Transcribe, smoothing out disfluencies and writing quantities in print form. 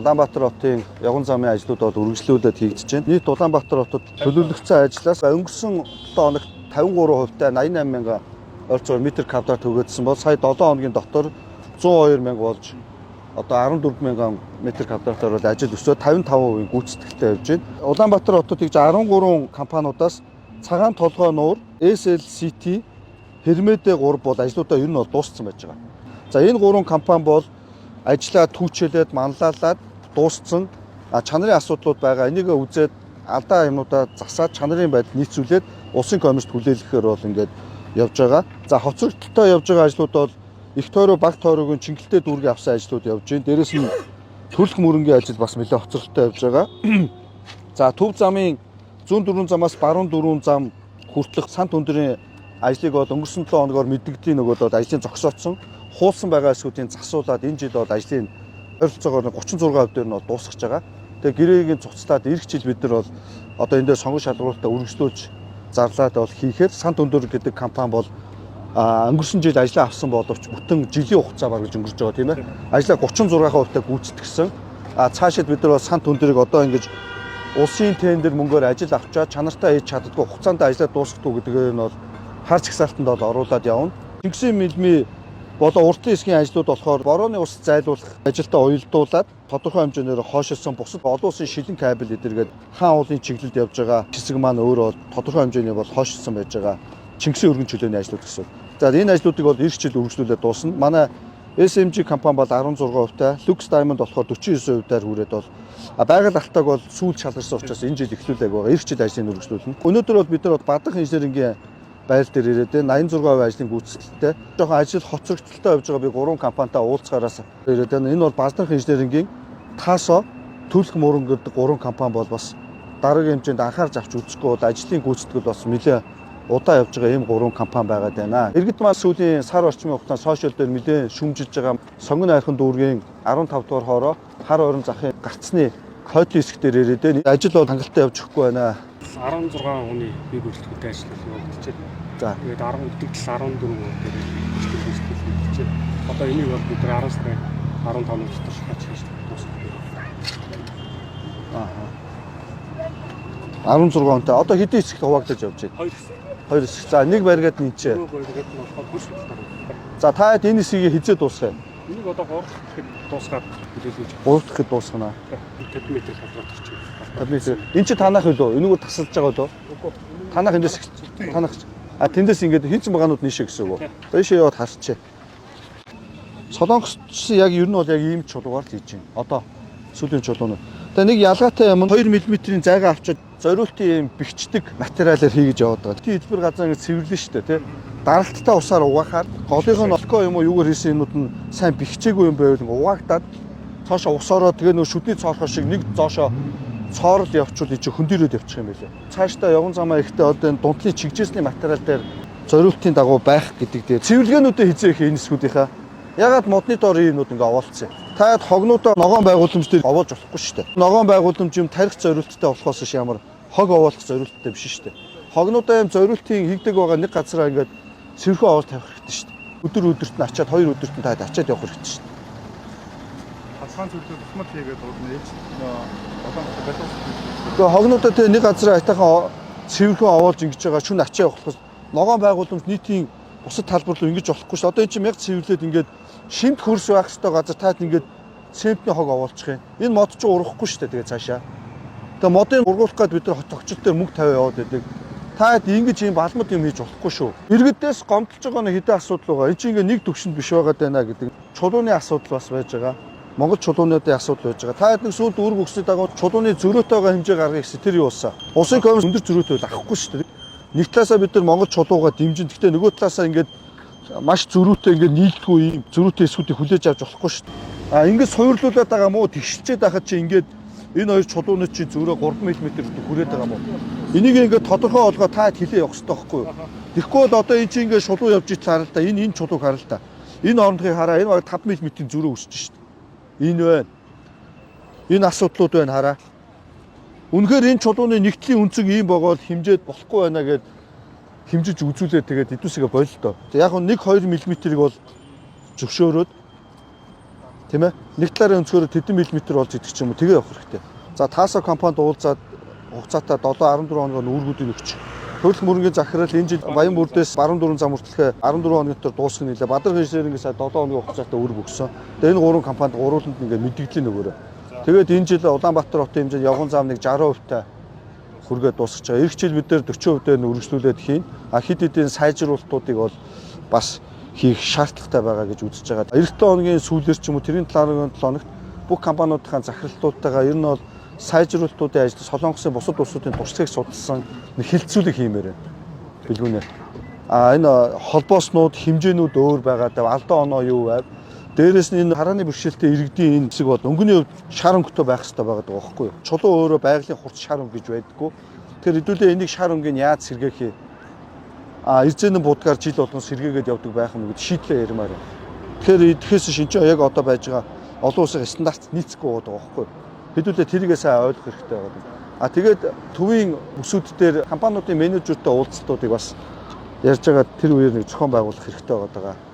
Улаанбаатар хотын явган замын ажлууд бол үргэлжлүүлээд хийгдэж байна. Нийт Улаанбаатар хотод төлөвлөгдсөн ажлаас өнгөрсөн 7 хоногт 53% та 88 мянган ойролцоогоор метр квадрат өгөөдсөн бол сая 7 хоногийн дотор 102 мянга болж одоо 14 мянган метр квадратаар бол ажил өсөөд 55% гүйцэтгэлтэй явж байна. Улаанбаатар хотод тэгж 13 компаниудаас Цагаан толгой нуур, SLCT, Хермедэ 3 бол ажлуудаа ер нь бол дууссан байж байгаа. За энэ гурван компани бол ажлаа түүчээлээд манлайлаад дууссан. А чанарын асуудлууд байгаа. Энийг үзээд алдаа юмнуудаа засаад чанарын байдал нийцүүлээд улсын комиссд хүлээлгэхээр бол ингээд явж байгаа. За хоцрогдолтой явж байгаа ажлууд бол их тойрог, баг тойрогийн Чингэлтэй дүүргийн авсан ажлууд явж байна. Дээрэс нь төрөлх мөрөнгийн ажил бас нэлээд хоцрогдолтой явж байгаа. За төв замын зүүн дөрвөн замаас баруун дөрвөн зам хүртэлх сан өндрийн ажлыг бол өнгөрсөн 7 хоногоор мэддэгдлийн нөгөө бол ажлын зогсоодсон хуулсан байгаа эсүүдийн засуулаад энэ жил бол ажлын ойролцоогоор 36% дээр нь бол дуусгаж байгаа. Тэгээ гэрээгийн цуцлаад эх жил бид нар бол одоо энэ дээр сонгон шалгаруулалтаа үргэлжлүүлж зарлаад бол хийхээр сан өндөр гэдэг компани бол өнгөрсөн жил ажлаа авсан боловч бүтэн жилийн хугацаа баргаж өнгөрч байгаа, тийм ээ. Ажлаа 36% та гүйцэтгсэн. А цаашид бид нар бол сан өндрийг одоо ингэж улсын тендер мөнгөөр ажил авчаад чанартай хийж чаддгүй, хугацаанд ажлаа дуусгадаг гэдгээр нь бол хар чагсаалтанд бол оруулаад явна. Чингисийн мэлми болон уртын хэсгийн ажлууд болохоор борооны ус зайлуулах ажилдаа уялдуулаад тодорхой хэмжээгээр хойшилсан, бусад олон улсын шилэн кабель эдэргээд хаан уулын чиглэлд явж байгаа хэсэг маань өөрөө тодорхой хэмжээний бол хойшилсан байж байгаа. Чингисийн өргөн чөлөөний ажлууд гэсэн. За энэ ажлуудыг бол эх жил үргэлжлүүлээд дуусна. Манай SMG компани бол 16% та, Lux Diamond болохоор 49% таар хүрээд бол байгаль алтайг бол сүүл шалгарсан учраас энэ жил эхлүүлээг байгаа. Эх жил ажлыг үргэлжлүүлнэ. Өнөөдөр бол бид нар Бадах инженерингийн байр дээр ирээд байна. 86% ажлын гүйцэтгэлтэй. Жохон ажил хоцрогдолтой явж байгаа би гурван компанитай уулзгаараас ирээд байна. Энэ бол Бадах инженерингийн Тасо, Төлх мөрөн гэдэг гурван компани бол бас дараагийн хэмжээнд анхаарч авч үзэхгүй бол ажлын гүйцэтгэл бас нэлээ удаа явж байгаа ийм гурван компани байгаад байна. Иргэд маань сүүлийн сар орчмын хугацаанд сошиал дээр нэлээд шүмжилж байгаа Сонгон найрхан дүүргийн 15 дугаар хоороо хар орон захын гарцны хойдын хэсэг дээр ирээд байна. Ажил бол хангалттай явж өгөхгүй байна. 16 хүний бие бүрэлдэхүүнтэй ажил явагдаж байна. За. Тэгээд 10 үлдэгдэл 14 дээр ажил гүйцэтгэл хийгдэж байна. Одоо энийг бол бид нар 10 сарын 15-ны дотор шахаж хийж дуусгах. Аа. 16 хүнтэй. Одоо хэдэн хэсэгт хуваагдаж явж байна? Хоёр хэсэг. Хоёр хэсэг. За нэг баригад нь энэ. Нөгөө баригад нь болохоор хөрс хөдөлгөөн. За та хэд энэ хэсгийг хизээ дуусгах юм? Энийг одоо 3 дахь гэхэд дуусгаад хүлээлгэж 3 дахь гэхэд дуусгана. 50 м квадрат орчим. 50 м. Энэ чи танах хөлөө? Энэгээр тасалж байгаа лөө? Үгүй. Танах эндээс танах. А тэндээс ингээд хийцэн багаанууд нийшээ гэсэн үг үү? Ийшээ яваад харчээ. Солонгос яг ер нь бол яг ийм чулуугаар л хийж байна. Одоо сүүлийн чулуунууд. Тэгээ нэг ялгаатай юм нь 2 мм-ийн зайгаа авчиад зориултын ийм бэхждэг материалаар хийгэж яваад байгаа. Тий хэлбэр газар ингээд цэвэрлэн шүү дээ, тий. Даралттай усаар угаахаар голынх нь олко юм уу юугаар хийсэн юмнууд нь сайн бэхжээгүй юм байвал ингээд угаагдаад цоошо ус ороод тэгээ нөө шүдний цоорхоо шиг нэг зоошо цоорол явуучвал энэ чинь хөндөрөөд явчих юм байлээ. Цаашдаа явган замаа ихтэй одоо энэ дунтлын чигжээсний материал дээр зориултын дагуу байх гэдэг дээр цэвэрлэгээнүүдээ хизээх энэ хэсгүүдийнхаа ягаад модны доор ийм юмнууд ингээ овоолцсон юм. Таад хогнуудаа ногоон байгууламж дээр овоолж болохгүй шүү дээ. Ногоон байгууламж юм тарих зориулттай болохоос биш ямар хог овоолох зориулттай биш шүү дээ. Хогнуудаа юм зориултын хийгдэг байгаа нэг газараа ингээд цэвэрхэн овоол тавих хэрэгтэй шүү дээ. Өдөр өдөрт нь ачаад, хоёр өдөрт нь таад ачаад явах хэрэгтэй шүү дээ. Хасгаан зүйлүүд тусмал хийгээд удна ээж Улаанбаатар балиус. Тэгээ хогнуудаа тэгээ нэг газараа айтайхан цэвэрхэн овоолж ингэж байгаа шүн ачаа явах болохоос ногоон байгууламж нийтийн бусад талбар руу ингэж болохгүй шүү. Одоо энэ чинь мягт цэвэрлээд ингээд шимт хөрс байх ёстой газар таад ингээд цементний хог овоолчих юм. Энэ мод чинь урахгүй шүү дээ тэгээ цаашаа. Тэгээ модыг ургуулах гээд бид нар тогтчол дээр мөнгө тавиа яваад байдаг. Таад ингэж ийм балмад юм хийж болохгүй шүү. Иргэдээс гомдолж байгаа нэг хэдэн асуудал байгаа. Энэ чинь ингээ нэг төвшөнд биш байгаа даа гэдэг. Чулууны асуудал бас байж байгаа. Монгол чулуунуудын асуудал байж байгаа. Та хэд нэг сүүлд үүрэг өгсөний дагуу чулууны зөрөөтэй байгаа хэмжээ гаргая гэсэн тэр юу болсон? Улсын комисс өндөр зөрөөтэй бол авахгүй шүү дээ. Нэг талаасаа бид нар Монгол чулуугаа дэмжин. Гэхдээ нөгөө талаасаа ингээд маш зөрүүтэй ингээд нийлдэггүй ийм зөрүүтэй эсгүүдийг хүлээж авч болохгүй шүү дээ. А ингээд суурлуулад байгаа мó тэгшилчээд байхад чи ингээд энэ хоёр чулууны чи зөрөө 3 мм хүрээд байгаа мó. Энийг ингээд тодорхой олгоо та хилээ явах хэрэгтэй байхгүй юу? Тэгэхгүй бол одоо энэ чи ингээд шулуу явж итл хараа л да. Энэ чулууг хараа л да. Энэ орондохыг хараа. Энэ баг 5 мм-ийн зөрөө өсөж шүү дээ. Энэ байна. Энэ асуудлууд байна хараа. Үнэхээр энэ чулууны нэгтлийн үнцэг ийм богоол хэмжээд болохгүй байна гэд хэмжиж үзүүлээ тэгээд эдүүсгээ боллоо. Яг нь 1 2 мм-ийг бол зөвшөөрөөд Тийм ээ? Нэг талаараа өнцгөөрөө тэдэн миллиметр болж идэх ч юм уу, тэгээ явах хэрэгтэй. За, Таасо компанид уулзаад хугацаатай 7 14 хоногоор үүргүүдийг өгч. Төрөлх мөрөнгийн захирал энэ жил Баян бүрдээс баруун дөрвөн зам хүртэлхэ 14 хоногийн дотор дуусгах нэлээ. Бадрах инженеринг сая 7 хоногийн хугацаатай үүрэг өгсөн. Тэгээ энэ гурван компанид гурвууланд ингээд мэдэгдлийн нөгөөрөө. Тэгээд энэ жил Улаанбаатар хотын хэмжээнд явган зам нэг 60% та хүргээд дуусгаж байгаа. Ирэх жил бид нэр 40% дээр нь үргэлжлүүлээд хийн. А хэд хэдийн сайжруулалтуудыг бол бас хийх шаардлагатай байгаа гэж үзэж байгаа. Ирэх 7 хоногийн сүүлээр ч юм уу, тэрийн 7 хоногт бүх компаниудынхаа захиралтуудтайгаа ер нь бол сайжруулалтуудын ажил, Солонгосын бусад улсуудын туршлагыг судалсан нэг хилцүүлэг хиймээр байна. Бэлгүүнээр. А энэ холбооснууд, хэмжээнүүд өөр байгаа даа, алдаа оноо юу байв? Дээрээс нь энэ харааны бэрхшээлтэй иргэдийн энэ хэсэг бол өнгөний хувьд шар өнгөтэй байх хэрэгтэй байгаа даа байхгүй юу? Чулуу өөрөө байгалийн хурц шар өнгө гэж байдаггүй. Тэгэхээр хэдүүлээ энийг шар өнгийг яаж сэргээх юм? А эрзэнэн будгаар жил болгон сэргээгээд явдаг байх юм гэж шийдлээ ярмаар байна. Тэгэхээр идэхээс шинжээ яг одоо байж байгаа олон улсын стандарт нийцэхгүй байгаа байхгүй юу? Хэдүүлээ тэрийгээ сайн ойлгох хэрэгтэй байгаа. А тэгээд төвийн бүсүүд дээр компаниудын менежертэй уулзалтуудыг бас ярьж байгаа тэр үеэр нэг зохион байгуулах хэрэгтэй байгаа.